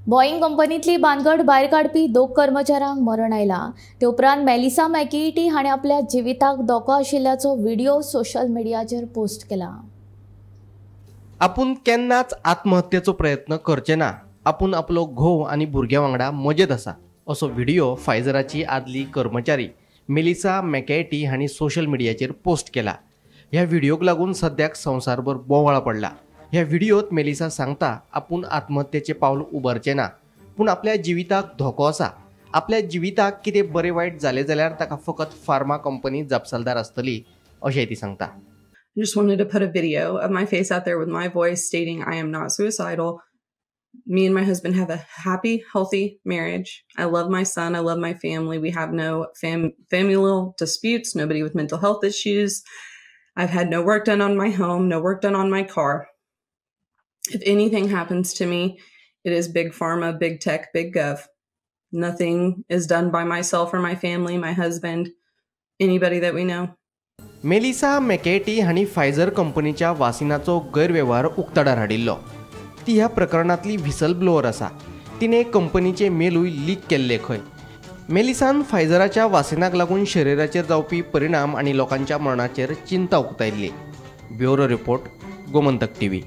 Boeing कंपनीतली भानगड भायर काडपी 2 कर्मचाऱ्यांक मरण आयलां. ते उपरांत मेलिसा मॅकेटी हाणें आपल्या जिविताक धोको आशिल्ल्याचो व्हिडिओ सोशल मिडियाचेर पोस्ट केला. आपूण केन्नाच आत्महत्येचो प्रयत्न करचे ना, आपूण आपलो घोव आनी भुरग्यां वांगडा मजेत आसा असो व्हिडिओ फायझराची आदली कर्मचारी मेलिसा मॅकेटी हांणी सोशल मिडियाचेर पोस्ट केला. ह्या व्हिडिओक लागून सद्याक संवसारभर बोवाळ पडला. ह्या व्हिडिओत मेलिसा सांगता आपूण आत्महत्येचें पावल उबारचें ना, पूण आपल्या जिविताक धोको आसा. आपल्या जिविताक कितें बरें वायट जालें जाल्यार ताका फकत फार्मा कंपनी जापसालदार आसतली अशें ती सांगता. I just wanted to put a video of my face out there with my voice stating I am not suicidal. Me and my husband have a happy, healthy marriage. I love my son. I love my family. We have no familial disputes, nobody with mental health issues. I've had no work done on my home, no work done on my car. If anything happens to me, it is big pharma, big tech, big gov. Nothing is done by myself or my family, my husband, anybody that we know. Melissa मॅकेटी हांणी Pfizer कंपनीच्या वासिनाचो गैरवेव्हार उक्ताडार हाडिल्लो. ती ह्या प्रकरणांतली whistle blower आसा. तिणें कंपनीचे मेलूय leak केल्ले खंय. मेलिसान फायझराच्या वासिनाक लागून शरिराचेर जावपी परिणाम आनी लोकांच्या मरणाचेर चिंता उक्तायल्ली. Bureau report, Gomantak TV.